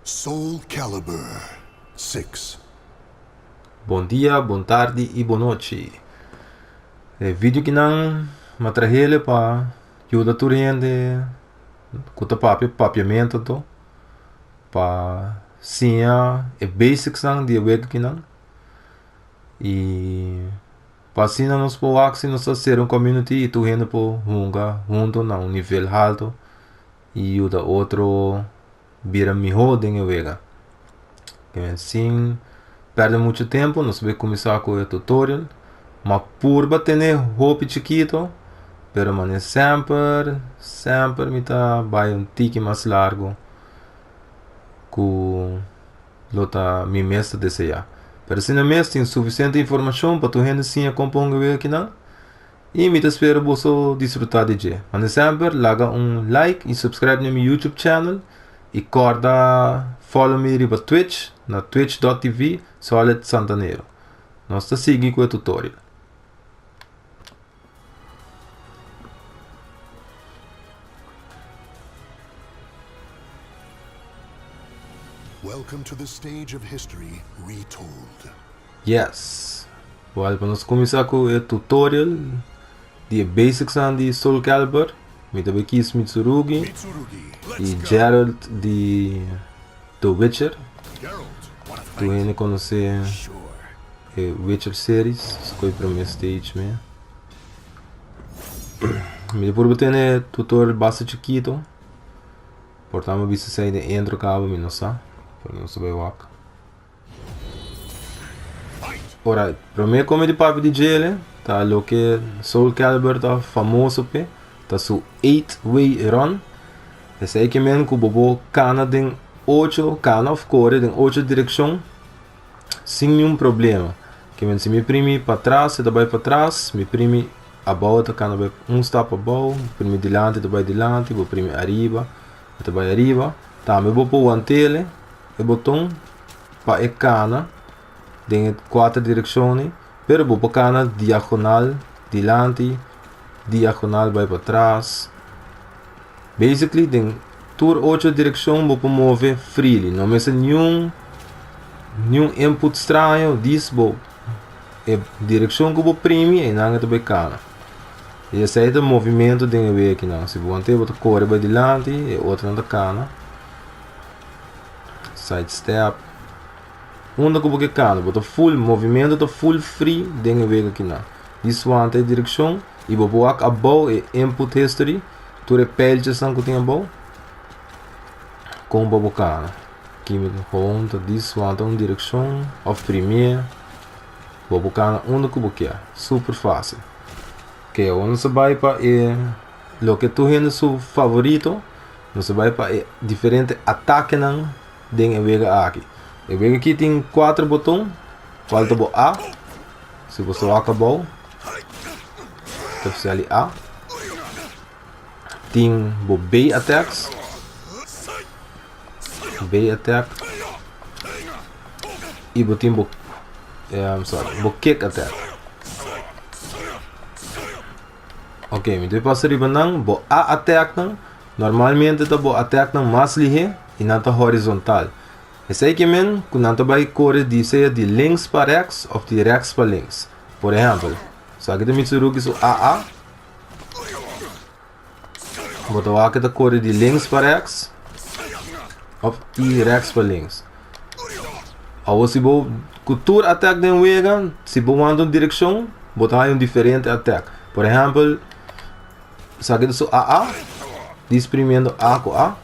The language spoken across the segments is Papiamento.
Soul Calibur 6. Bon dia, bon tardi y bon nochi. E video kinan m'a trahele pa yuda tur hende ku ta papia papiamento anto pa siña e basicsnan di e wega kinan y pa asina nos por wak si nos ta sera un community y tur hende por hunga hunto na un nivel halto y yuda otro bira mihó den e wega. Sin perde mucho tempo nos bai kuminsá ku e tutorial. Ma purba tene hopi chikito, pero mane semper, semper mi ta bai un tiki mas largo ku lo ta mi mes ta deseá. Pero asina mes tin sufisiente informashon pa tur hende siña kon pa hunga e wega akinan. Y mi ta spera boso disfruta di dje. Manda semper laga un like y subscribe na mi YouTube channel y corda follow mi riba Twitch na twitch.tv Solid Santanero. Nos ta sigui cu e tutorial. Welcome to the stage of history retold. Yes. Well, pa nos kuminsá ku e tutorial di e basicsnan di Soul Calibur, mi ta bai kies Mitsurugi i Geralt di The Witcher. Tur hende konosé e Witcher series, skohe promé stage mi. Mi ta purba tene tutorial basta chikito, por ta mi bisa esei den intro kaba mi no sa, pero nos ta bai wak. Ora, prome come di papia di djele ta loke Soul Calibur ta famoso p'e, ta su eight way run. Esei ke men ku bo por kana den ocho, kana of kore den ocho direkshon sin niun problema. Ke men si mi primi patras e ta bai patras, mi primi abou e ta kana bai un stap abou, mi primi dilanti e ta bai dilanti, bo primi ariba e ta bai ariba. Tambe bo por want'ele. E boton pa e kana den e kuater direkshonnan, pero bo por kana diagonal dilanti, diagonal bai patras. Basically den tur ocho direkshon bo por move freely, no mester niun niun input straño, dis bo e direkshon ku bo primi einan e ta bai kana. I esei ta movimento den e wekinan. Si bo want'é bo ta kore bai dilanti, e otronan ta kana. Side step. Unda ku bo ke kana, bo ta full, movimento ta full free den e wega kinan. Di swanta e direkshon i bo por wak abou e input history, tur e pijltjesnan ku tin abou, kon pa bo kana. Kimi gewoon ta di swanta un direkshon òf primié, bo por kana unda ku bo kier. Super fásil. Oke, awor nos ta bai pa e loke tur hende su favorito. Nos ta bai pa e diferente atakenan den e wega aki. E wega aki tin kuater boton, kual ta bo A, si bo sta wak abou, ta sali A. Tin bo B attacks, B attack, i bo tin bo, sorry, bo kick attack. Ok, mi ta pasa riba nan, bo A attack nan, normalmente ta bo attack nan mas lihé i nan ta horizontal. Esei ke men ku nan ta bai kore di sea di links pa rèks òf di rèks pa links. Por ehèmpel, esaki ta Mitsurugi su AA. Bo ta wak e ta kore di links pa rèks òf i rèks pa links. Awor si bo ku tur attack den wega, si bo wanta un direkshon, bo ta haña un diferente attack. Por ehèmpel, esaki ta su AA, dis primiendo A ku A.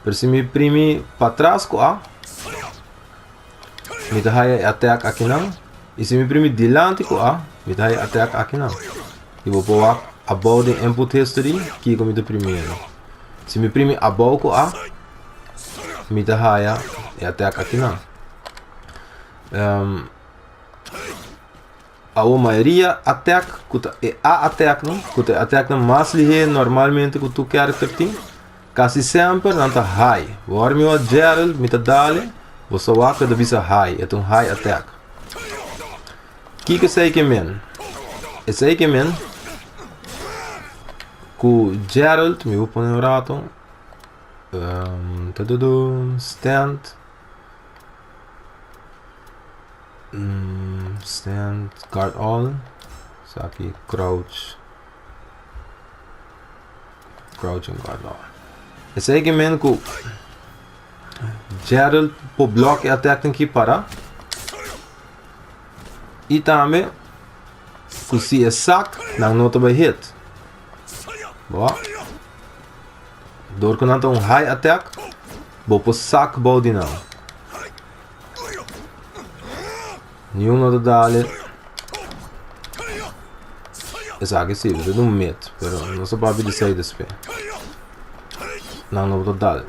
Pero si mi primi patras ku A, mi ta haña e attack akinan. I si mi primi dilanti ku A, mi ta haña e attack akinan. I bo por wak abou den input history kiko mi ta primiendo. Si mi primi abou ku A, mi ta haya e attack akinan. Um, awor mayoria attack ku ta e A attack no, ku ta e attack nan mas lihé normalmente ku tur character tin, kasi semper nan ta high. Ora mi wak Gerald mi ta dale, bo sa wak ku e ta bisa high, e ta un high attack. Kiko esei ke men? Esei ke men ku Gerald, mi por pone un rato. Um, tududu, stand. Mm, stand, guard all. Esaki crouch. Crouch and guard all. Esei ke men ku Gerald por block e attack tin ki para. I tambe ku si e sak nan no ta bai hit. Bo. Dor ku nan ta un high attack, bo por sak bou di nan. Niun no ta dale. Esaki si, bo ta un mid, pero no sa papia di sei despe. Nan no ta dal.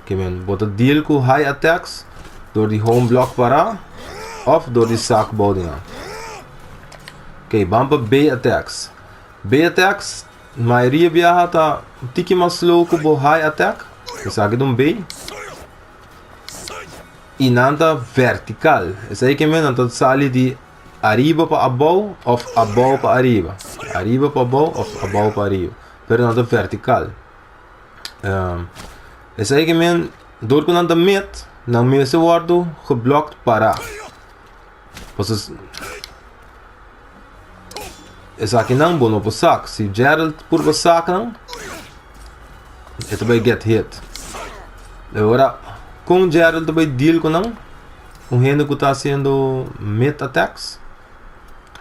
Ke men, bo ta deal ku high attacks dor di home block para of dor di sak bou di nan. Ok, ban pa B attacks. B attacks, mayoria biaha ta un tiki mas slow ku bo high attack. Esaki ta un B. I nan ta vertical. Esei ke men nan ta sali di ariba pa abou of abou pa ariba. Ariba pa abou of abou pa ariba. Pero nan ta vertical. Um, esei ke men dor ku nan ta met, nan mester wordu geblokt para. Pasobra esakinan bo no por sak. Si Gerald purba sak nan, e ta bai get hit. Ora, kon Gerald ta bai deal ku nan? Un hende ku ta hasiendo mid attacks,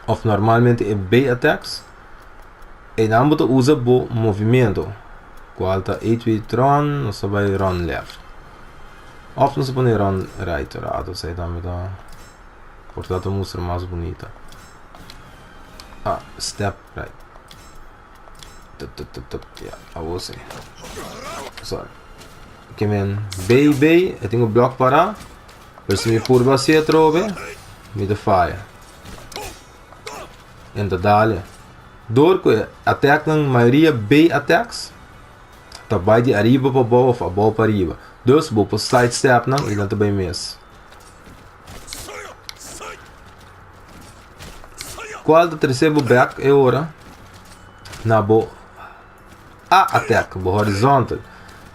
of normalmente e B attacks, einan bo ta usa bo movimiento, kual ta 8 run, nos ta bai run left. Of nos ta pone run right, rato, esei tambe ta por ta ta mustra mas bunita. Ah, step right. Tup, tup, tup, tup. Ja, awor si. Sorry. Ke men B, B, e tin un blok para. Pero si mi purba así atrobe, mi ta faya. En ta dale. Door ku e attacknan mayoria B attacks, ta bai di ariba pa abou of abou pa ariba. Dus bo por sidestep nan i nan ta bai mis. Cual ta trece bo bek e ora na bo A attack, bo horizontal.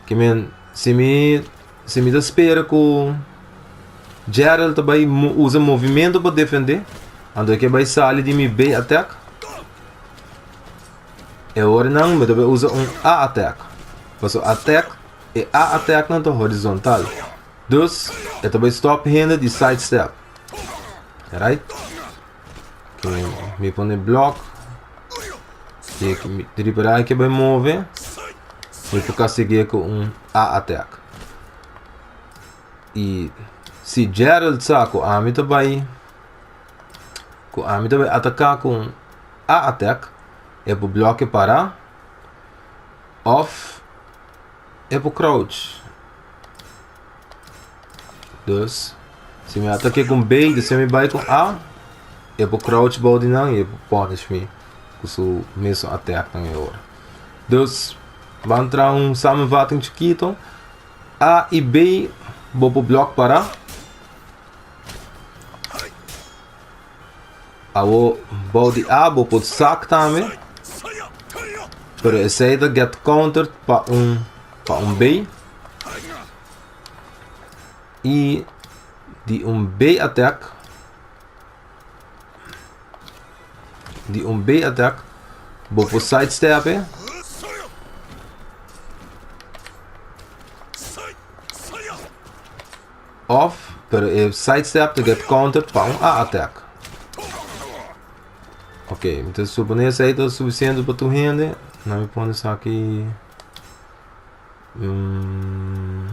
Ke men si mi si mi ta spera ku Gerald ta bai usa movimento pa defende, anto e ke bai sali di mi B attack. E ora nan mi ta bai usa un A attack. Paso attack, e A attack nan ta horizontal. Dus e ta bai stop hende di side step. Right? Okay, mi pone block. Di ripará ke bai move. Mi por kastig'é ku un A attack. I si Gerald sa ku ami ta bai ku ami ta bai ataká ku un A attack, e por block e pará òf e por crouch. Dus, si mi atake ku B, dus si mi bai ku A, e por crouch bou di nan i e por punish mi ku su mesun attack nan e ora. Dus, ban traha un samenvatting chikito. A i B bo por block para. Awo bou di A bo por sak tambe. Pero esei ta get countered pa un pa un B. I di un B attack di un B attack bo por sidestep e. Of, pero e sidestep ta get countered pa un A attack. Ok, mi ta supone esei ta suficiente pa tur hende. Na mi pone esaki mm,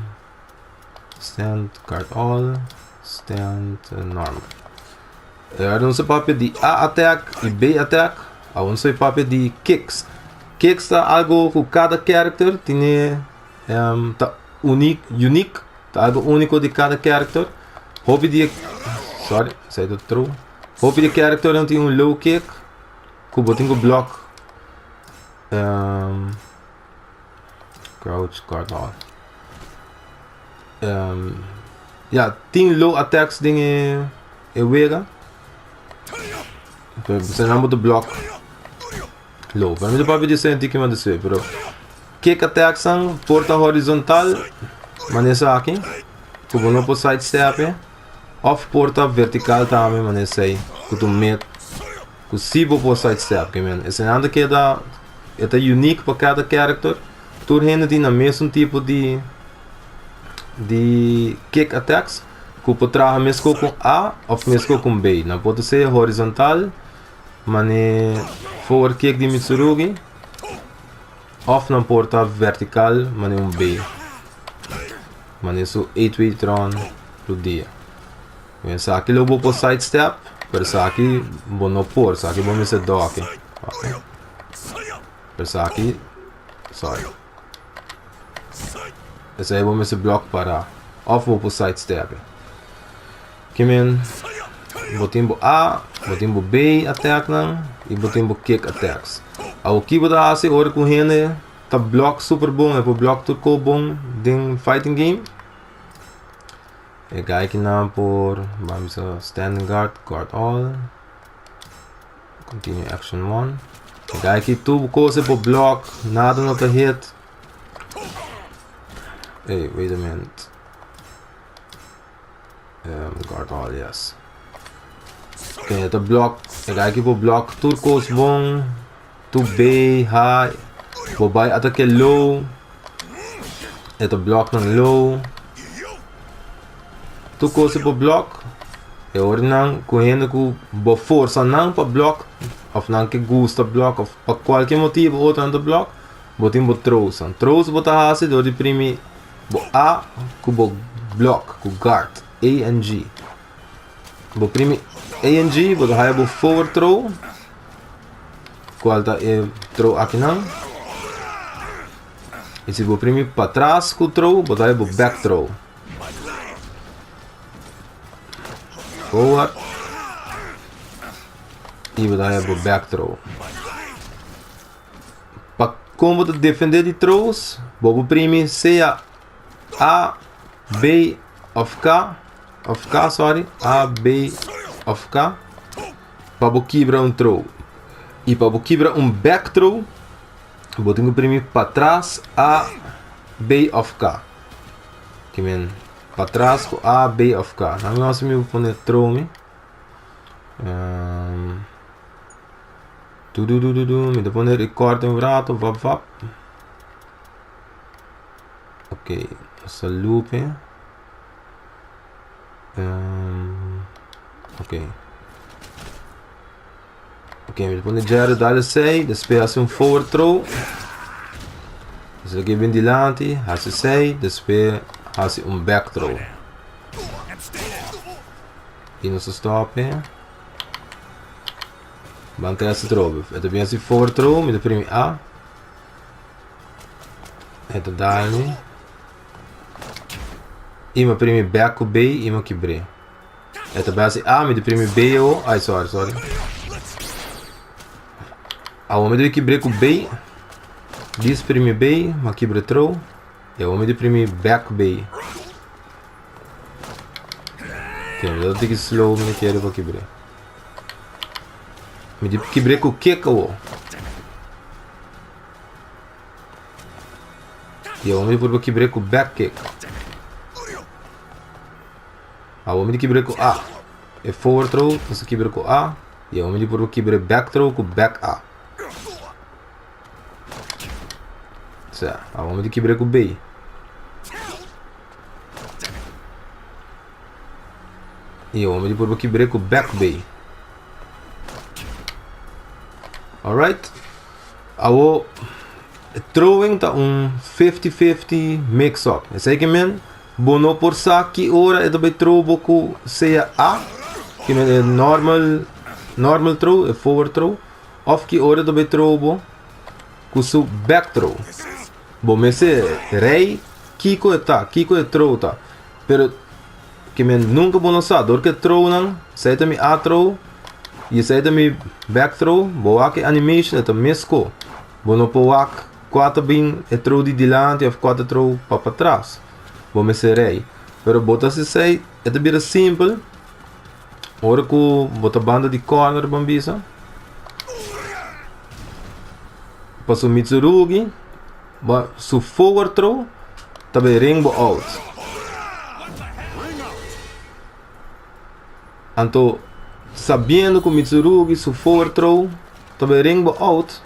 stand card all, stand normal. Ahora nos a papia di A attack y B attack. Ahora nos a papia di kicks. Kicks ta algo ku cada character tiene um, ta uniek, unique, ta algo único di cada character. Hopi di sorry, sei dat true. Hopi di character nan tin un low kick ku bo tin ku block um, crouch guard all. Um, ja, tin low attacks den e, e wega. Pero se nan bo ta block low. Pero mi ta papia di senti ki manda pero. Kick attacks-nan por ta horizontal, manera esaki, ku bo no por sidestep e, òf por ta vertikal tambe, manera esei, ku ta un met ku si bo por sidestep. Ke men, eseinan ta keda, e ta unique pa kada character. Tur hende tin nan mesun tipo di di kick attacks ku por traha meskos ku A òf meskos ku B. Nan por ta sea horizontal, manera forward kick di Mitsurugi. Of nan por ta vertical manera un B. Manera su 8-way tron tur dia. Esaki lo bo por side step, pero esaki bo no por. Esaki bo mester doki. Okay. Pero esaki, sorry. Esaki bo mester block para. Of bo por side step. Kimen, bo tin bo A, bo tin bo B attack nan y bo tin bo kick attacks. Awo ki bo ta hasi ora ku hende ta block super bon, e por block tur ko bon den fighting game? E guy ki nan por, ban bisa standing guard, guard all, continue action 1. E guy ki tur kos e por block, nada no ta hit. Hey, wait a minute. Guard all, yes. Ok, e ta block, e guy ki por block tur kos bon, tur B, high, bo bai atake low, e ta block nan low, tur kos e por block, e ora nan ku hende ku bo forsa nan pa block, of nan ke gusta block, of pa kualke motibu otro nan ta block, bo tin bo throws nan. Throws bo ta hasi dor di primi Bo A ku bo blok ku guard, A en G. Bo primi A en G, bo ta haya bo forward throw, kual ta e throw akinan. I si bo primi patras ku throw, bo ta haya bo back throw. Forward. I bo ta haya bo back throw. Pa kon bo ta defendé di throws, bo por primi sea A, B òf K, òf K, sorry, A, B òf K, pa bo kibra un throw. I pa bo kibra un back throw, bo tin ku primi patras A, B òf K. Ki men patras ku A, B òf K. Nan mi hasi mi por pone throw mi. Du du du du du, mi ta pone record un rato, vap vap. Ok, nos ta loop e. Um, ok. Ok, mi ta pone Jerry dale 6, despues hasi un forward throw. Esaki bin dilanti, hasi 6, despues hasi un back throw. I nos ta stop e. Ban test atrobe. E ta bin hasi forward throw, mi ta primi A. E ta dal mi. I mi primi back ku B i mi kibr'é. E ta bin hasi A, mi ta primi B awo. Ai, sorry, sorry. Awo mi debe kibr'é ku B. Dis primi B, mi a kibra throw. I awo mi ta primi back B. Ok, mi ta tiki slow mi ta kere pa kibr'é. Mi di kibr'é ku kick awo. I awo mi di purba kibr'é ku back kick. Awo mi di kibr'é ku A. E forward throw nos ta kibra ku A. I awo mi di purba kibr'é back throw ku back A. Sa, awo mi di kibr'é ku B. I awor mi di purba kibr'é ku back bay. Alright. Awor throwing ta un 50-50 mix up. Esei ke men bo no por sa ki ora e ta bay throw bo ku sea A, ke men e normal normal throw, e forward throw, of ki ora e ta bay throw bo ku su back throw. Bo mester rei kiko e ta, kiko e throw ta. Pero ke men nunka bo no sa, dor ke thrownan, esei ta mi A throw i esei ta mi back throw, bo wak e animation e ta mesko. Bo no por wak kua ta bin e throw di dilanti of kua ta throw pa patras. Bo mester rei. Pero bo ta hasi esei, e ta bira simpel ora ku bo ta banda di corner ban bisa. Pasobra Mitsurugi. Bo su forward throw ta bay ring bo out. Anto sabiendo ku Mitsurugi su forward throw ta bay ring bo out,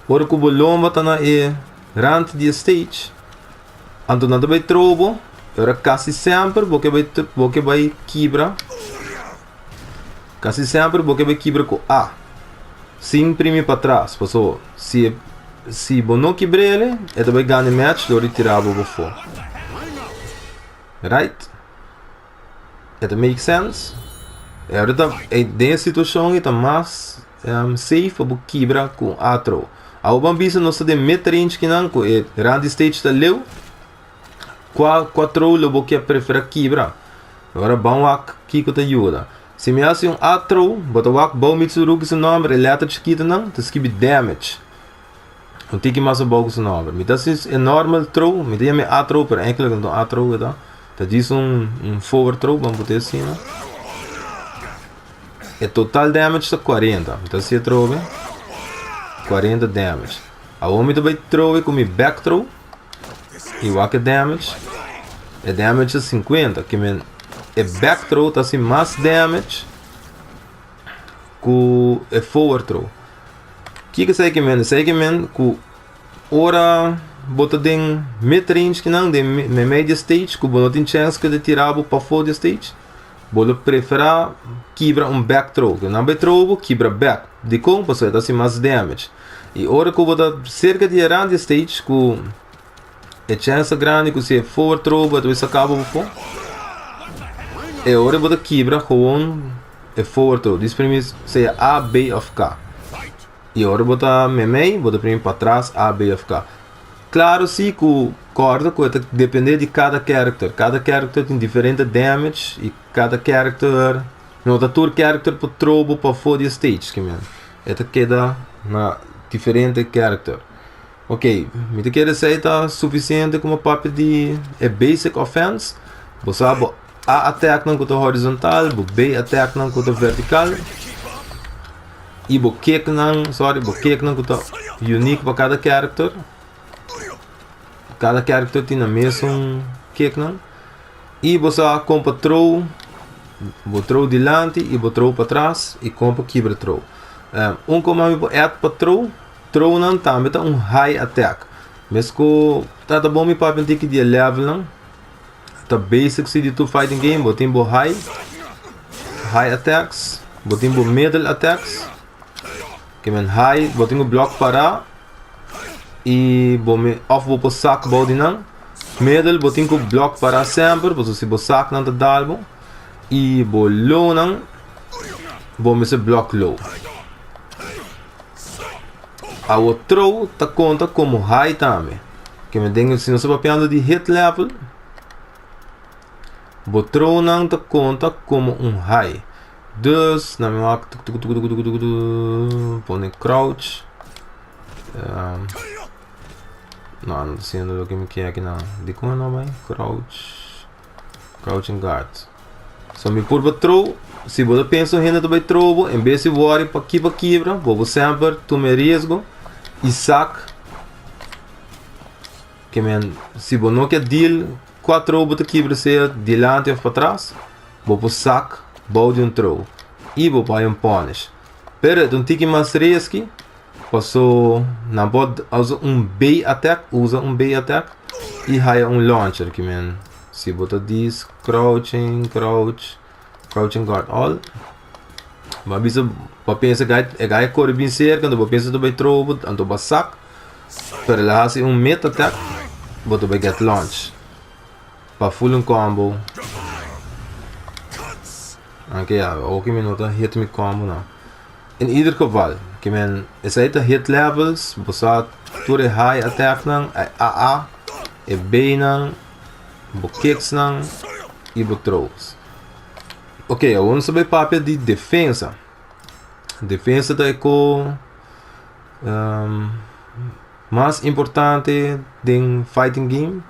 ora ku bo lomba ta na e rand di e stage, anto nan ta bay throw bo, e ora kasi semper bo ke bay bo ke bay kibra, kasi semper bo ke bay kibra ku A, sin primi patras, paso si e si bo no kibr'el e ta bay gana e match dor di tira bo bofo. Right? E ta make sense? E ora ta e den e situashon ei ta mas safe pa bo kibra ku un atro. Awor ban bisa nos ta den mid range kinan ku e rand di stage ta leu. Kua kua throw lo bo ke prefera kibra? Ora ban wak kiko ta yuda. Si mi hasi un A throw, bo ta wak bou Mitsurugi su nomber e letter chikitonan ta skibi damage. Un tiki mas abou ku su nomber. Mi ta hasi e normal throw, mi ta yama e A throw pero eigenlijk no ta un A throw e ta. Ta djis un un forward throw, ban put'e asina. E total damage ta 40. Mi ta hasi e throw 40 damage. Awor mi ta bai throw ku mi back throw. I wak e damage. E damage ta 50. Ke men e back throw ta hasi mas damage ku e forward throw. Kiko esei ke men? Esei ke men ku ora bo ta den mid range kinan, den meimei di e stage, ku bo no tin chèns ku e ta tira bo pafó di e stage, bo lo preferá kibra un back throw. Ku nan bai throw bo, kibra back. Dikon? Pasobra e ta hasi mas damage. I ora ku bo ta serka di e rand di e stage ku e chèns ta grandi ku si e forward throw bo e ta bai saka bo pafó, e ora bo ta kibra gewoon e forward throw. Dis primi sea A, B òf K. I ora bo ta meimei bo ta primi patras A, B òf K. Klaro si ku kòrda ku e ta dependé di kada character. Kada character tin diferente damage i kada character no ta tur character por throw bo pafó di e stage ki men. E ta keda na diferente character. Ok, mi ta kere esei ta sufisiente komo papia di e basic offense. Bo sa bo A attack nan ku ta horizontal, bo B attack nan ku ta vertikal i bo kick nan, sorry, bo kick nan ku ta unique pa kada character. Kada character tin nan mesun kick nan. I bo sa kon pa throw, bo throw dilanti i bo throw patras i kon pa kibra throw. Un kos mi por add pa throw, throw nan tambe ta un high attack. Mes ku ta ta bon mi papia un tiki di e level nan. Ta basic si di tur fighting game, bo tin bo high, high attacks, bo tin bo middle attacks. Ke men high, bo tin ku block para i bo me of bo por sak bou di nan. Middle bo tin ku block para semper, pasobra si bo sak nan ta dal bo. I bo low nan, bo mester block low. Awo throw ta konta komo high tambe. Ke men den si nos ta papiando di hit level, bo throw nan ta konta komo un high. Dus na mi wak tuk tuk tuk tuk tuk tuk tuk pone crouch. Um, no, no ta siendo loke mi ke aki nan. Dikon no bai? Crouch. Crouching guard. So mi purba throw, si bo ta pensa un hende ta bai throw bo, en bes di worry pa ki pa kibra, bo bo semper tuma e riesgo i sak ke men si bo no ke deal kua throw bo ta kibra sea dilanti of patras, bo por sak bou di un throw i bo por hay un punish. Pero e ta un tiki mas risky paso nan por usa un B attack, usa un B attack i haya un launcher ke men si bo ta dis crouching, crouch, crouching guard all. Bo a bisa bo a pensa ku e gai a kore bin serka anto bo a pensa ta bai throw bo anto bo a sak pero el a hasi un mid attack bo ta bai get launch pa full un combo. Anke ya oki mi no ta hit mi combo no. In ieder geval, ke men esei ta hit levels, bo sa tur e high attack nan, e AA, e B nan, bo kicks nan i bo throws. Ok, awor nos ta bai papia di defensa. Defensa ta e ko mas importante den fighting game,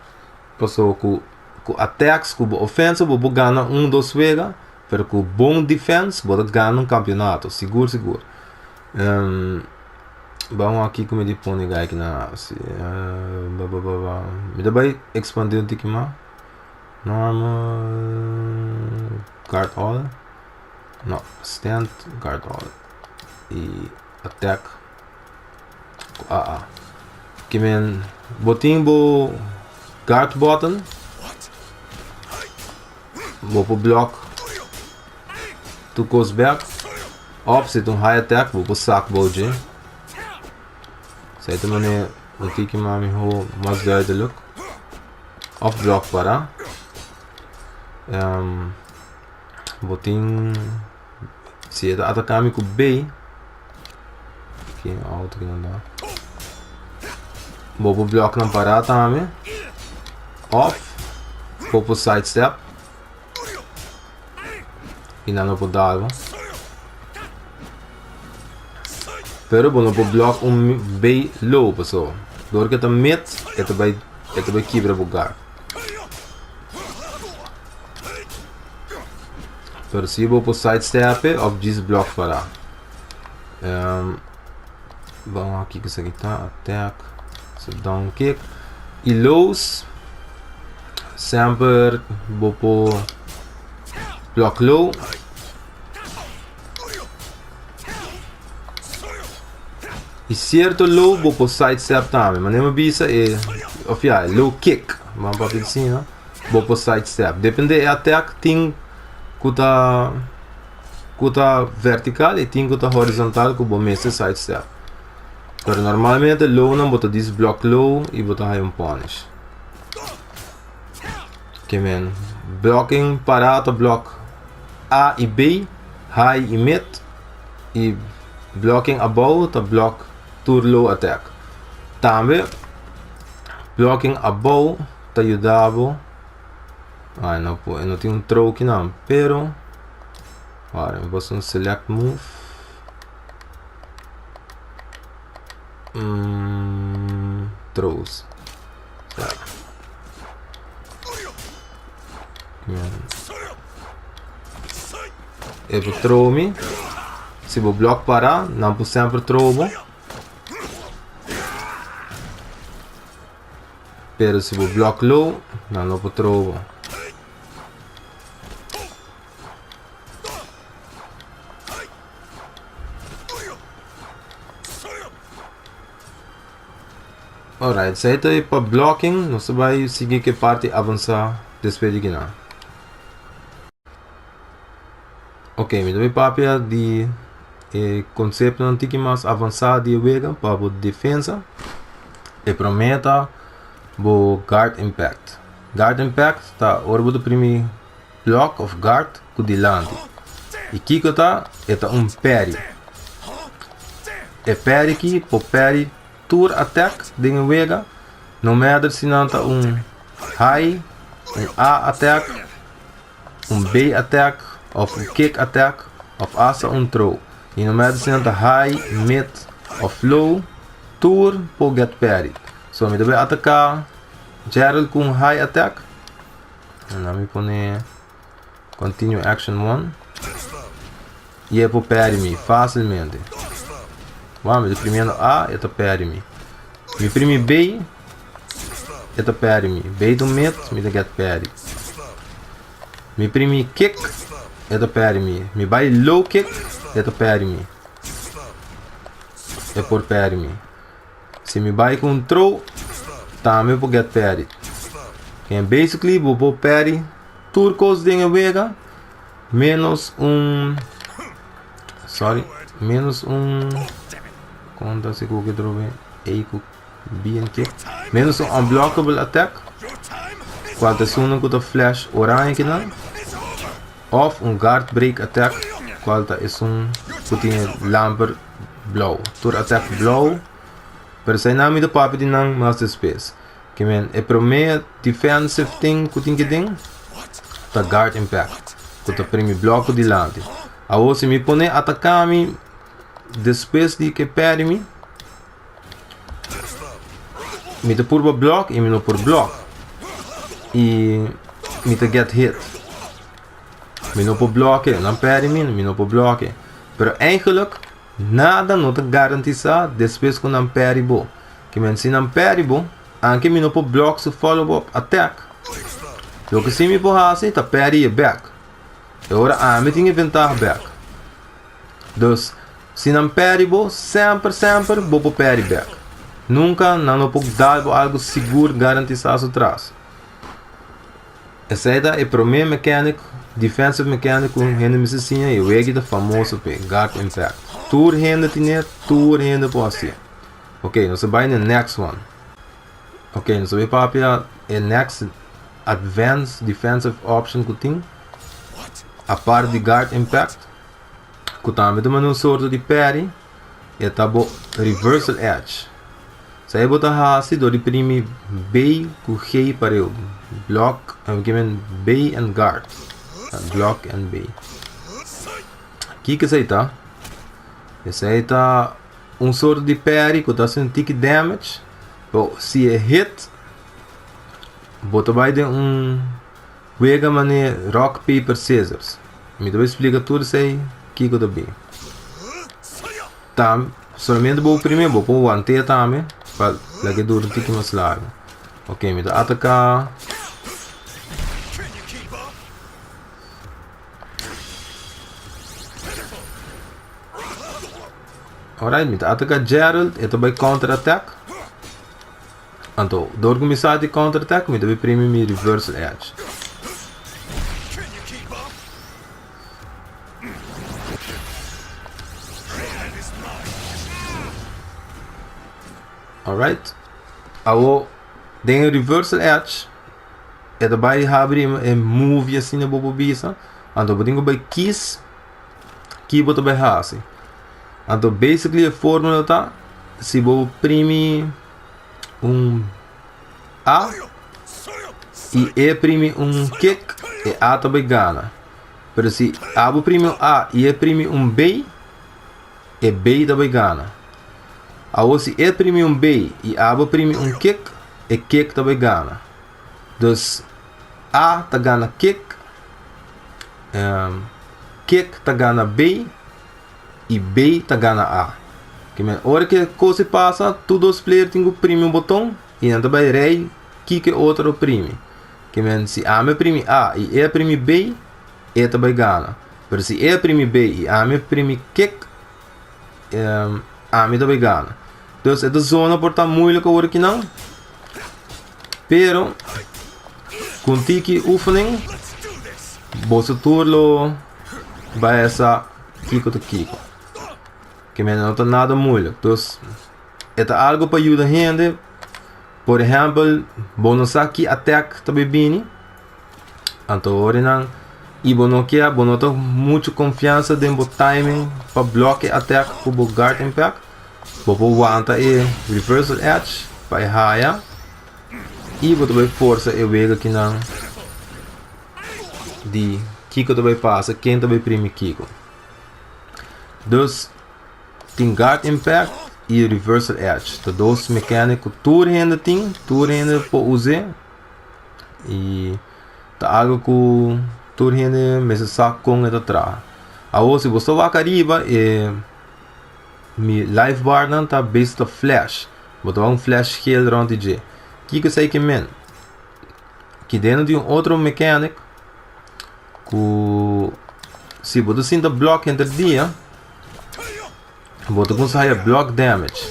paso ku ku attacks, ku bo offensa bo por gana un dos wega, Pero ku bon defense bo ta gana un kampionato, sigur sigur. Ban wak kiko mi di pone gai ki nan hasi. Ba ba ba ba. Mi ta bai expandi un tiki mas. Normal. Guard all. No, stand guard all. I attack ku AA. Ki men bo tin bo guard button. Bo por block tur kos bek. Of si ta un high attack bo por sak bo dje. Esei ta manera un tiki mas miho, mas duidelijk. Of block para. Bo tin si e ta ataka mi ku B. Ki auto ki nan ta. Bo por block nan para tambe. Of bo por side step. I nan no por dal bo. Pero bo no por block un B low paso. Dor ke ta mid e ta bai e ta bai kibra bo guard. Pero si bo por side step e of djis block para. Um, ban wak kiko esaki ta, attack, so down kick. I lows, semper bo por block low. I cierto low bo por side step tambe. Manera mi bisa e, of ya, low kick, ban papia asina, bo por side step. Depende e attack tin ku ta ku ta vertical y tin ku ta horizontal ku bo mester side step. Pero normalmente low nan bo ta dis block low y bo ta haya un punish. Ke men blocking para ta block A y B, high y mid y blocking abou ta block tur low attack. Tambe blocking abou ta yuda bo Ay no por e no tin un throw kinan pero wara mi por haci un select move throws ya e por throw mi si bo block para nan por semper throw bo. Pero si bo block low, nan no por throw bo. Alright, esei ta e pa blocking. Nos ta bai sigui ku e parti avansa despues di kinan. Ok, mi ta bai papia di e konseptonan tiki mas avansá di e wega pa bo defensa. E promé ta bo guard impact. Guard impact ta ora bo ta primi block of guard ku dilanti. I kiko ta? E ta un parry. E parry ki por parry tur attack den e wega, no matter si nan ta un high, un A attack, un B attack of un kick attack of hasta un throw. Y no matter si nan ta high, mid of low, tur por get parried. So mi ta bay ataka Gerald cu un high attack. En dan mi pone continue action 1. Y e por parry mi facilmente. Wou, mi ta primiendo A, e ta parry mi. Mi primi B, e ta parry mi. B ta un mid, mi ta get parry. Mi primi kick, e ta parry mi. Mi bai low kick, e ta parry mi. E por parry mi. Si mi bai ku un throw, tambe por get parry. En basically bo por parry tur kos den e wega, menos un, sorry, menos un, kon ta si ku ke trobe, A ku B en kick, menos un unblockable attack, cual ta esun ku ta flash oranje kinan, of un guard break attack, cual ta esun ku tin lamper blauw, tur attack blauw, pero esei nan mi ta papia di nan mas despues. Ke men e prome defensive thing ku tin ke den ta guard impact, ku ta primi blok ku dilanti. Awor si mi pone ataka mi despues di ke pèri mi, mi ta purba blok i mi no por blok i mi ta get hit. Mi no por bloke, nan pèri mi, mi no por bloke. Pero eigenlijk. Nada no ta garantisá despues ku nan pèri bo. Ke men si nan pèri bo, anke mi no por blòk su follow-up attack. Loke si mi por hasi ta pèri e bèk. E ora ami tin e ventaha bèk. Dus, si nan pèri bo, semper semper bo por pèri bèk. Nunka nan no por dal bo algu sigur garantisá su tras. Esei ta e promé mechanic, defensive mechanic ku hende mester siña i wegi ta famoso p'e, guard impact. Tur hende tin'é, tur hende por hasié. Ok, nos a bai na e next one. Ok, nos a bai papia e next advanced defensive option ku tin, apart di guard impact, ku tambe ta manda un sorto di parry, e ta bo reversal edge. Esei bo ta hasi dor di primi B ku G pareu, block, ke men B en guard, block en B. Kiko esei ta? Esei ta un sorto di parry ku ta hasi un tiki damage, pero si e hit, bo ta bai den un wega manera rock paper scissors. Mi ta bai splika tur esei kiko ta bin. Tam, solamente bo primi, bo por want'é tambe pa laga e dura un tiki mas largu. Ok, mi ta ataká. Alright, mi ta ataká Gerald, e ta bai counter attack. Anto, dor ku mi sa di counter attack, mi ta bai primi mi reversal edge. Alright. Awo, den e reversal edge, e ta bai habri e movie asina bo por bisa. Anto bo tin ku bai kies ki bo ta bai hasi. Anto basically e formula ta, si bo primi un A i e primi un kick, e A ta bai gana. Pero si abo primi un A i e primi un B, e B ta bai gana. Awor si e primi un B i abo primi un kick, e kick ta bai gana. Dus A ta gana kick, kick ta gana B i B ta gana A. Ke men ora ke kos e pasa, tur dos player tin ku primi un boton i nan ta bai rei kiko e otro primi. Ke men si ami a primi A i e a primi B, e ta bai gana. Pero si e a primi B i ami a primi kick, ami ta bai gana. Dus e ta zona por ta moeilijk awor akinan, pero ku un tiki oefening boso tur lo bai a sa kiko ta kiko. Ke men no ta nada moeilijk. Dus e ta algo pa yuda hende. Por ehèmpel, bo no sa ki attack ta bai bini, anto ora nan i bo no kia, bo no ta muchu konfiansa den bo timing pa blòk e attack ku bo guard impact, bo por wanta e reversal edge pa e haya i bo ta bai forsa e wega kinan di kiko ta bai pasa, ken ta bai primi kiko. Dus. Tin guard impact y reversal edge. Ta dos mechanic cu tur hende tin, tur hende por use. Y ta algo cu tur hende mester sa con e ta traha. Awor si bo sta wak ariba e mi life bar nan ta bes ta flash. Bo ta wak un flash geel rond di dje. Kiko esey ke men? Ki dentro di un otro mechanic cu si bo ta sinta block henter dia. Bo ta kumsa haya block damage.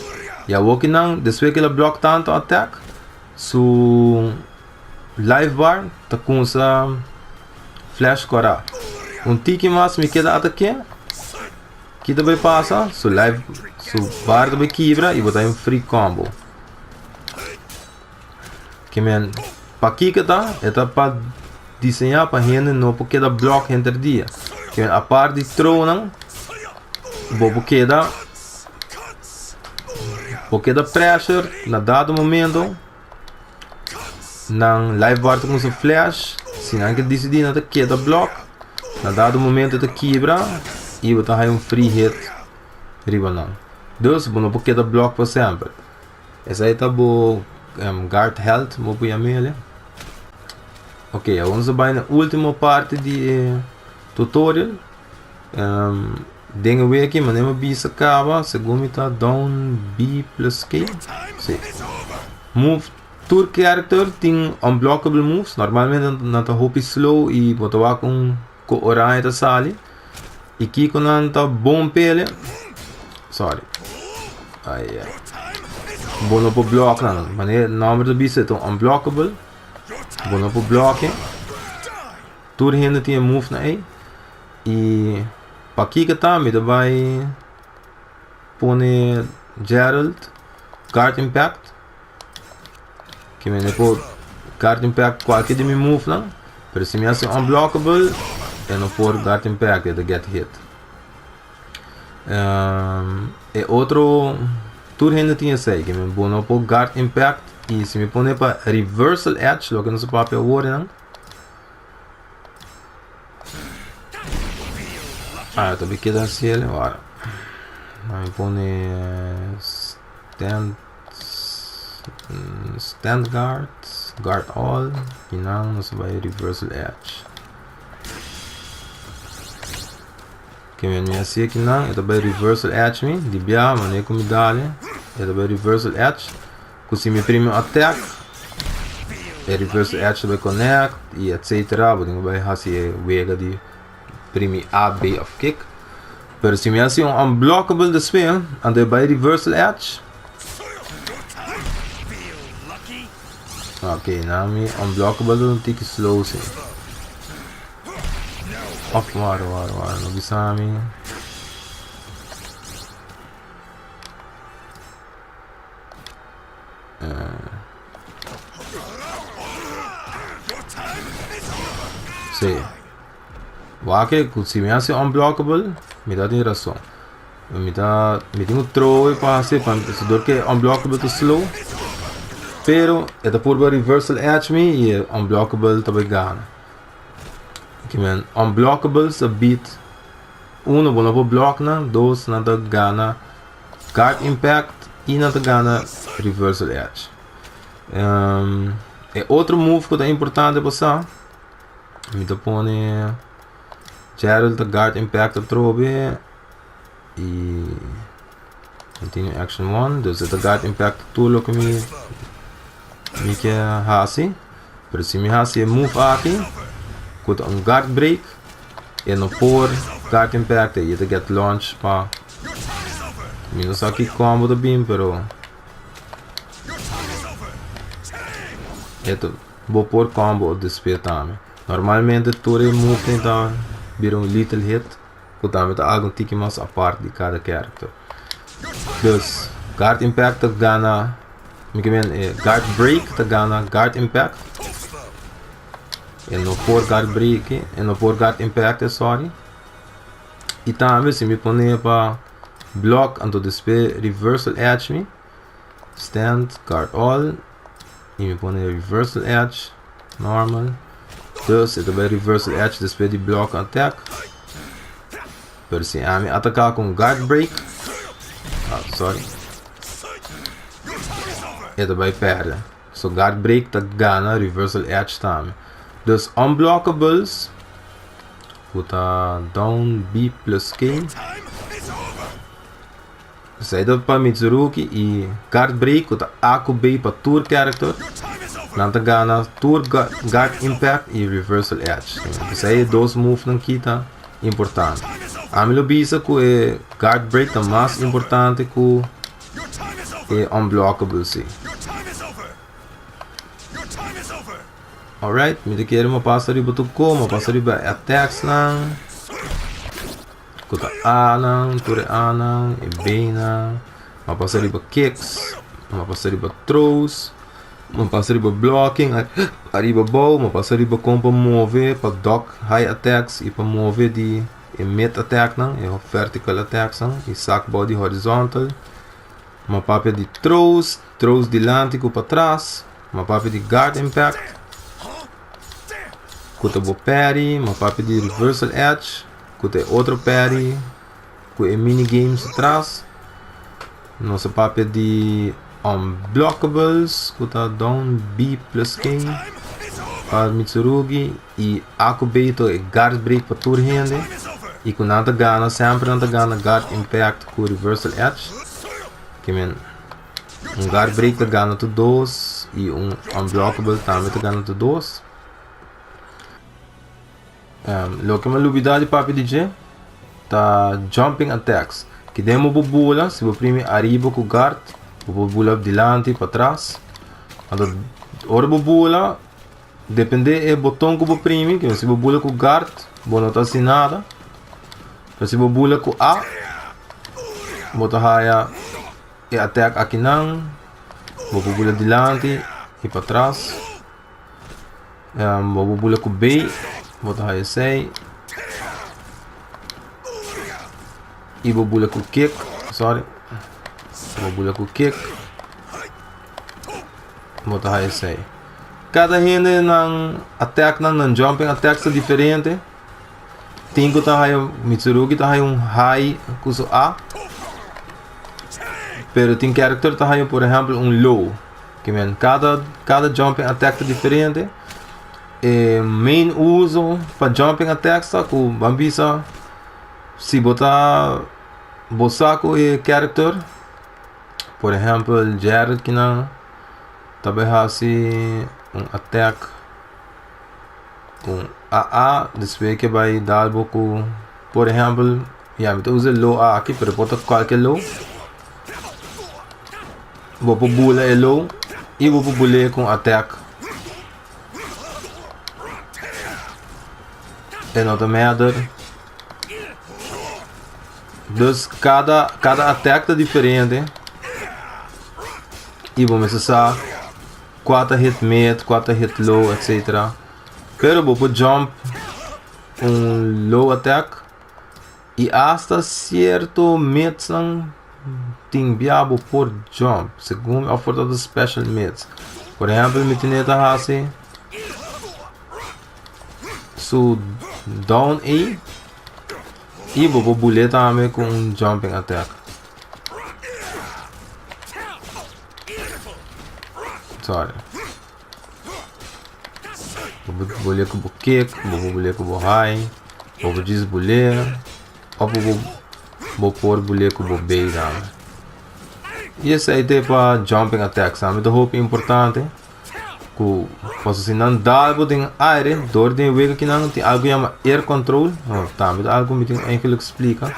Y awor ki nan, despues ki el a block tanto attack, su life bar ta kumsa flash kora. Un tiki mas mi keda atake, ki ta bay pasa? Su life, su bar ta bay kibra y bo ta hay un free combo. Ke men, pakiko ta? E ta pa diseñá pa hende no por keda blòk henter dia. Ke men apart di trownan, bo por keda bo keda pressure na dado momento nan life bar ta kuminsá flash, si nan ke disidí nan ta keda blòk, na dado momento e ta kibra i bo ta haña un free hit riba nan. Dus bo no por keda blòk pa semper. Esei ta bo guard health bo por yama el. Ok, awor nos a bai na ultimo parti di e tutorial. Den e wiki, manera mi bisa kaba, segun mi ta down B plus K. Sí. Move tur character tin unblockable moves. Normalmente nan ta hopi slow i bo ta wak un ku oranje ta sali. I kiko nan ta bon pele. Sorry. Ai ai. Bo no por block nan. Manera nomber ta bisa ta unblockable. Bo no por block. Tur hende tin e move na ei. I pakiko ta mi ta bai pone Gerald guard impact. Ke mende por guard impact kualke di mi move nan. Pero si mi hasi unblockable e no por guard impact e ta get hit. E otro tur hende tin esei ke mi bo no por guard impact i si mi pone pa reversal edge loke nos a papia awor nan. Ah, ta keda hasiel ahora. Mi pone stand stand guard, guard all y nan nos bai reversal edge. Ke men mi hasi aki nan, e ta bai reversal edge mi, di bia mane ku mi dale, e ta bai reversal edge. Ku si mi primi attack, e reversal edge ta bai connect y etcetera. Bo tin ku bai hasi e wega di primi A, B of kick. Pero si mi hasi un unblockable despues, anto e bai reversal edge. Ok, nan mi unblockable ta un tiki slow si. Of wara wara wara, no bisa mi. Sí. Wak ku si mi hasi unblockable, mi ta tin rason. Mi ta mi tin un throw pa hasi pa dor ke unblockable ta slow. Pero e ta purba reversal edge mi i e unblockable ta bai gana. Ke men unblockable sa beat uno bo no por block nan, dos nan ta gana Guard Impact y nan ta gana Reversal Edge. E otro move ku ta importante pa sa, mi ta pone Gerald ta Guard Impact atrobe y continue action 1, dus e ta Guard Impact tur loke mi mi ke hasi, pero si mi hasi e move aki ku ta un guard break e no por guard impact e ta get launch pa mi no sa ki combo ta bin pero e ta bo por combo despues tambe. Normalmente tur e move ta bira un little hit ku tambe ta algu tiki mas apart di kada character. Dus guard impact ta gana mi ke men e guard break ta gana guard impact. E no por guard break e no por guard impact sorry. I tambe si mi pone pa block anto despues reversal edge mi stand guard all i mi pone reversal edge normal. Dus e ta bai reversal edge despues di block attack. Pero si ami ataká ku un guard break, ah, sorry, e ta bai pèrdè. So guard break ta gana reversal edge tambe. Dus unblockables ku ta down B plus K. Esei ta pa Mitsurugi i guard break ku ta A ku B pa tur character. Nan ta gana tur guard impact i reversal edge. Esei e dos move nan ki ta importante. Ami lo bisa ku e guard break ta mas importante ku e unblockable si. Alright, mi ta kere mi pasa riba tur ko, mi pasa riba attacks nan. Ku ta A nan, tur e A nan, e B nan. Mi pasa riba kicks, mi pasa riba throws, mi pasa riba blocking, ariba abou, mi pasa riba kon pa move pa duck high attacks i pa move di e mid attack nan, e vertical attacks nan, i sak bou di horizontal. Mi papia di throws, throws dilanti ku patras, mi papia di guard impact, ku ta bo parry, mi papia di reversal edge, ku ta e otro parry ku e mini games atras. Nos a papia di unblockables ku ta down B plus K pa Mitsurugi i A ku B ta e guard break pa tur hende. I ku nan ta gana, semper nan ta gana guard impact ku reversal edge. Ke men un guard break ta gana tur dos i un unblockable tambe ta gana tur dos. Loke mi a lubida di papia di dje ta jumping attacks. Ki den bo por bula, si bo primi ariba ku guard, bo por bula dilanti, patras. Anto ora bo bula, depende e boton ku bo primi, ke si bo bula ku guard, bo no ta hasi nada. Pero si bo bula ku A, bo ta haya e attack akinan, bo por bula dilanti i patras. Bo por bula ku B, bo ta haya esei. I bo bula ku kick, sorry. Bo bula ku kick, bo ta haya esei. Kada hende nan attack nan, nan jumping attacks ta diferente. Tin ku ta haya, Mitsurugi ta haya un high ku su A. Pero tin character ta haya por ehempel un low. Ke men kada kada jumping attack ta diferente. E main uso pa jumping attacks ta ku ban bisa si bo ta bo sa ku e character por ehempel Jared kinan ta bai hasi un attack ku AA despues ke bai dal bo ku por ehempel ya mi ta usa e low aki pero por ta kualke low. Bo por bula e low y bo por bul'e con attack. E no ta matter. Dus cada, cada attack ta diferente. Y bo mester sa cua ta hit mid, cua ta hit low, etc. Pero bo por jump un low attack. Y hasta cierto midsnan tin bia bo por jump segun of por ta de special mids. Por ehempel mi tene ta haci su down A y bo por bule tambe cu un jumping attack. Sorry. Bo por bule ku bo kick, bo por bule ku bo high, bo por djis bule òf bo por bo por bule ku bo bay tambe. I esei ta e pa jumping attacks tambe ta hopi importante ku pasobra si nan dal bo den aire dor den e wega kinan tin algu yama air control tambe ta algu mi tin eigenlijk splika.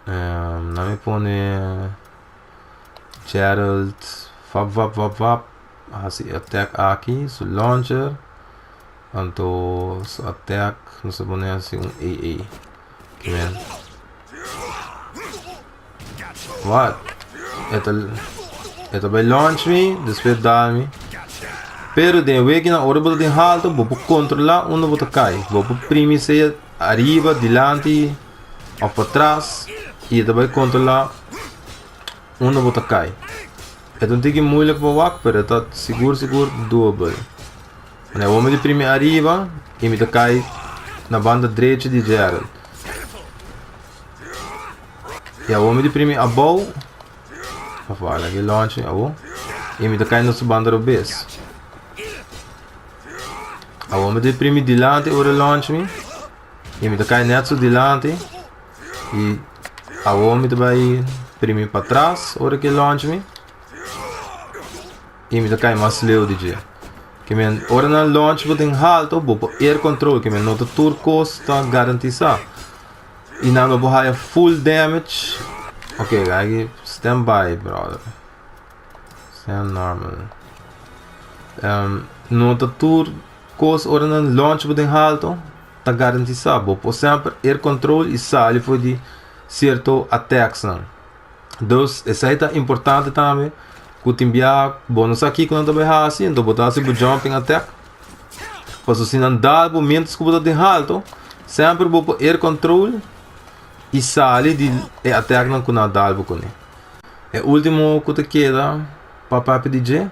Nan mi pone. Gerald vap vap vap vap hasi e attack aki su launcher anto su attack nos ta pone hasi un AA kimen what e ta e ta bai launch mi despues dal mi pero den e wekinan ora bo ta den halto bo por controla unda bo ta kai bo por primi sea ariba dilanti of patras y e ta bai controla unda bo ta cay. E ta un tiki moeilijk pa wak pero e ta sigur sigur doable. Wanneer bo mi di primi ariba y mi ta cay na banda drechi di Gerald. Y awor mi di primi abou, of wak aki launch awor, y mi ta cay na su banda robes. Awor mi di primi dilanti ora e launch mi. Y mi ta cay net su dilanti y awor mi ta bay primi patras ora ke launch mi y mi ta cay mas leu di dje. Ke men ora nan launch bo den halto bo por air control ke men no ta tur cos ta garantisa y nan lo por haya full damage. Ok aki stand by brother stand normal no ta tur. Kos ora nan launch bo den halto ta garantisa bo por semper air control y sali for di cierto attacks nan. Dus esey ta importante tambe cu tin bia bo no sa kico nan ta bay haci enton bo ta haci bo jumping attack pasobra si nan dal bo mientras cu bo ta den halto semper bo por air control y sali di e attack nan cu nan a dal bo cune. E ultimo cu ta keda pa papia di dje.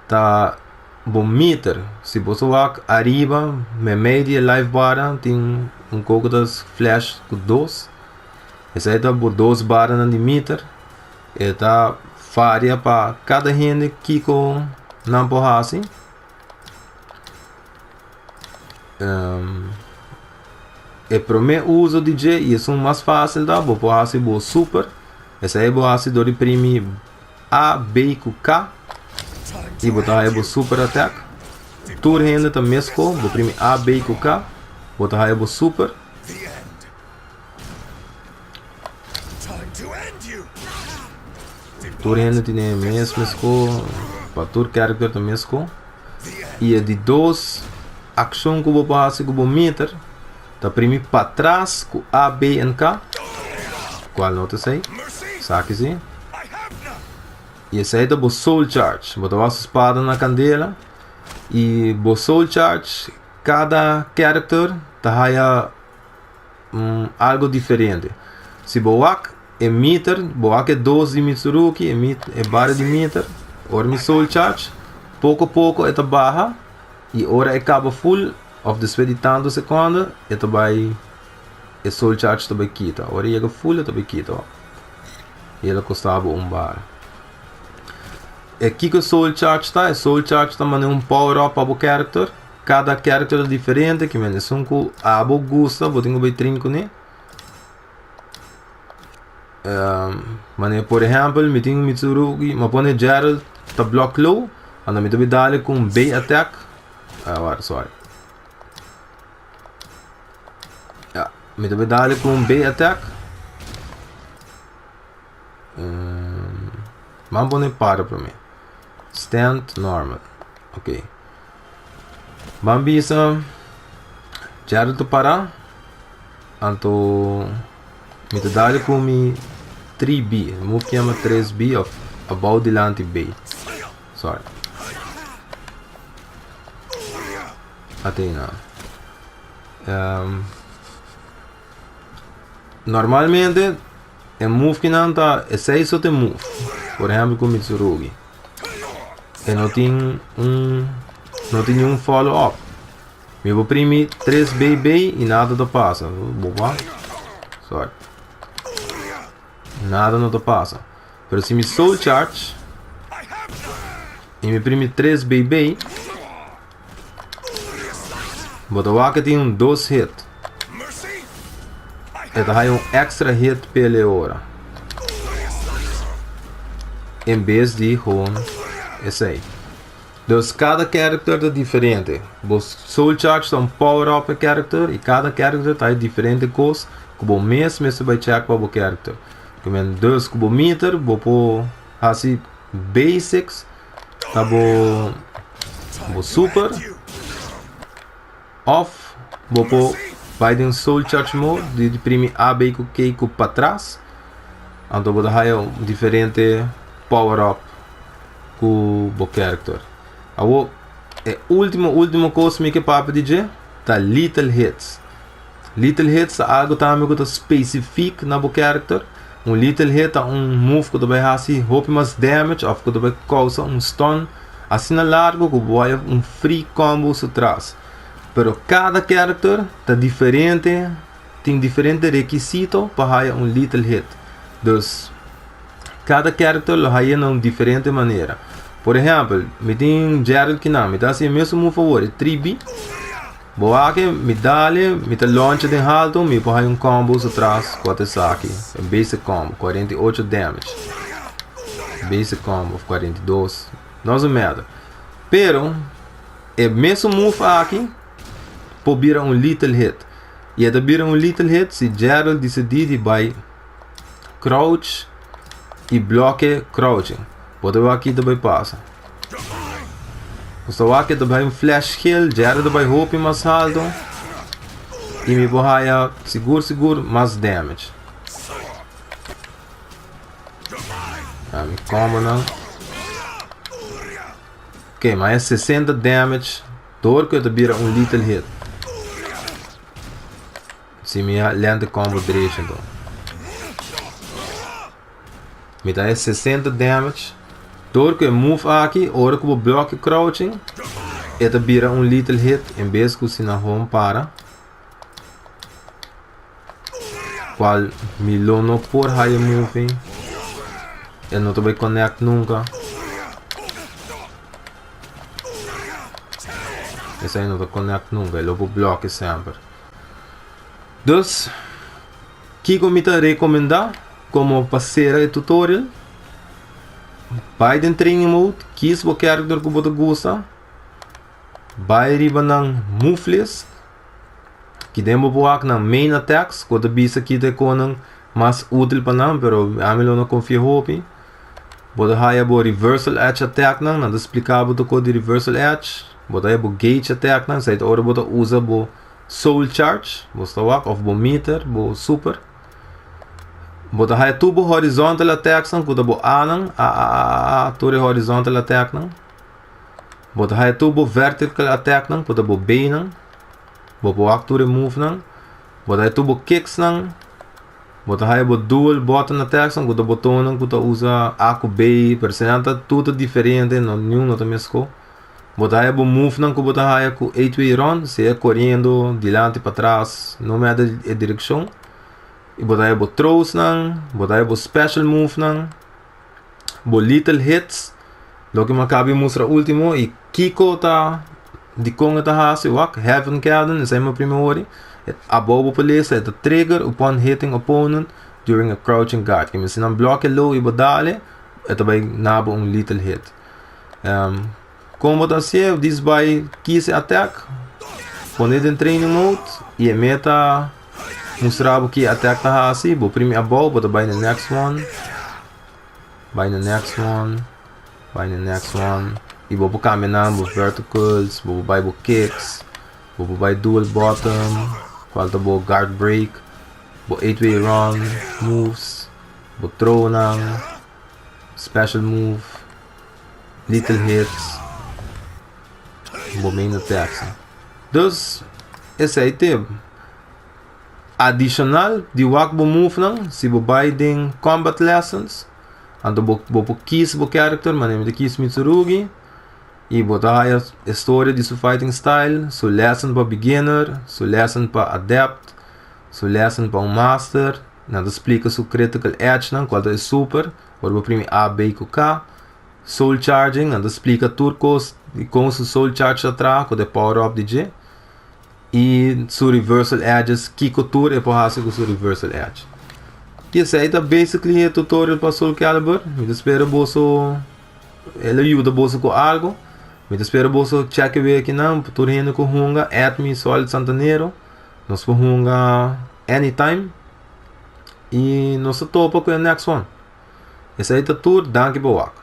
Ta bo meter. Si bo ta wak ariba meimei di e life barnan tin un koko ta flash ku dos. Esei ta bo dos barnan di meter. E ta varia pa kada hende kiko nan por hasi. E promé uso di dje i esun mas fásil ta bo por hasi bo super. Esei bo hasi dor di primi A, B ku K i bo ta haya bo super attack. Tur hende ta mesko, bo primi A, B ku K, bo ta haya bo super. Tur hende tin e mes mesko, pa tur character ta mesko. I e di dos akshon ku bo por hasi ku bo meter ta primi patras ku A, B en K, kual no ta esei, esaki si. I esei ta bo soul charge, bo ta wak su spada na kandela i bo soul charge kada character ta haya algo diferente. Si bo wak e meter, bo wak e dos di Mitsurugi, e mit e barra di meter, ora mi soul charge, poko poko e ta baha i ora e kaba full of despues di tantu sekonde e ta bai e soul charge ta bai kita. Ora e yega full e ta bai kita wak. I el a kosta bo un barra. E kiko e soul charge ta? E soul charge ta manda un power up pa bo character. Kada character ta diferente, ki men esun ku abo gusta bo tin ku bai train kuné. Manera por ehèmpel mi tin Mitsurugi, mi a pone Gerald ta block low, anto mi ta bai dal ku un B attack, wak sorry, ya mi ta bai dal ku un B attack, ban pone para promé, stand normal, ok. Ban bisa Gerald ta para anto mi ta dal ku mi 3B, move ke yama 3B of abou dilanti B. Sorry. Athena. Um, normalmente e move kinan ta e seis so te move. Por ehempel ku Mitsurugi. E no tin un no tin niun follow up. Mi bo primi 3 BB i nada ta pasa. Bo pa? Sorry. Nada no ta pasa. Pero si mi soul charge i mi primi 3 BB bo ta wak tin un dos hit. E ta haya un extra hit pele ora. En bes di gewoon esei. Dus kada character ta diferente. Bo soul charge ta un power up e character i kada character ta haya diferente kos ku bo mes mester bai check pa bo character. Ku men dus ku bo meter bo por hasi basics ta bo bo super. Of bo por bai den soul charge mode di di primi A, B ku K ku patras. Anto bo ta haya un diferente power up ku bo character. Awor e ultimo ultimo kos mi ke papia di dje ta little hits. Little hits ta algo tambe ku ta specifiek na bo character. Un little hit ta un move ku ta bai hasi hopi mas damage of ku ta bai kousa un stun asina largo ku bo haya un free combo su tras. Pero kada character ta diferente, tin diferente rekisito pa haya un little hit. Dus kada character lo haya na un diferente manera. Por ehempel, mi tin Gerald kinan, mi ta hasi e mesun move awor, e 3B. Bo wak mi dale, mi ta launcha den halto, mi por haya un combo su tras ku a ta esaki, e basic combo, 48 damage. Basic combo of 42, doesn't matter. Pero e mesun move aki por bira un little hit. I e ta bira un little hit si Gerald disidí di bai crouch i bloke crouching. Bo ta wak ki ta bai pasa. Bo ta wak e ta bai un flash kill, Gerald ta bai hopi mas halto i mi por haya sigur sigur mas damage. Mi combo nan. Ok, mi haya 60 damage door ku e ta bira un little hit. Si mi a lente combo drechi anto. Mi ta haya 60 damage. Door ku e move aki, ora ku bo block e crouching, e ta bira un little hit en bes ku si na home para. Cual mi lo no por haya move. E no ta bai connect nunca. Esei no ta connect nunca, e lo por block semper. Dus, kiko mi ta rekomendá komo pa sera e tutorial? Bai den training mode, kies bo character ku bo ta gusta, bai riba nan move list, ki den bo por wak nan main attacks, ku ta bisa ki ta e konan mas útil pa nan, pero ami lo no konfia hopi. Bo ta haya bo reversal edge attack nan, nan ta splika bo toko di reversal edge. Bo ta haya bo gauge attack nan, esei ta ora bo ta usa bo soul charge, bo sta wak, of bo meter, bo super. Bo ta haya tur bo horizontal attacks nan, ku ta bo A nan, A, A, A, A, A, tur e horizontal attack nan. Bo ta haya tur bo vertical attack nan, ku ta bo B nan. Bo por wak tur e move nan. Bo ta haya tur bo kicks nan. Bo ta haya bo dual button attacks nan, ku ta botonnan ku ta usa A ku B, pero esei nan ta tur ta diferente, no niun no ta mesko. Bo ta haya bo move nan ku bo ta haya ku 8-way run, sea koriendo dilanti patras, no matter e direkshon. I bo ta haya bo throws nan, bo ta haya bo special move nan, bo little hits, loke mi a kaba di mustra ultimo, i kiko ta dikon e ta hasi, wak, Heaven Cannon, esei mi primi hori. Abou bo por lesa, e ta trigger upon hitting opponent during a crouching guard. Ke men si nan block e low i bo dale, e ta bai na bo un little hit. Kon bo ta hasié? Dis bai kies e attack, pone den training mode i e meta mustra bo ki attack ta hasi. Bo primi abou, bo ta bai na next one, bai na next one, bai na next one i bo por kambia nan bo verticals, bo por bai bo kicks, bo por bai dual button, kual ta bo guard break, bo 8-way run moves, bo throw nan, special move, little hits, bo main attacks. Dus, esei te. Adishonal di wak bo move nan, si bo bai den combat lessons, anto bo por kies bo character, manera mi ta kies Mitsurugi, i bo ta haya e storia di su fighting style, su lesson pa beginner, su lesson pa adept, su lesson pa un master, nan ta splika su critical edge nan, kual ta e super, ora bo primi A, B ku K, soul charging, nan ta splika tur kos di kon su soul charge ta traha, ku ta e power up di dje, i su reversal edges, kiko tur e por hasi ku su reversal edge. I esei ta basically e tutorial pa Soul Calibur. Mi ta spera boso el a yuda boso ku algo. Mi ta spera boso check e wekinan pa tur hende ku hunga, add mi Solid Santanero. Nos por hunga anytime. I nos ta topa ku e next one. Esei ta tur, danki pa wak.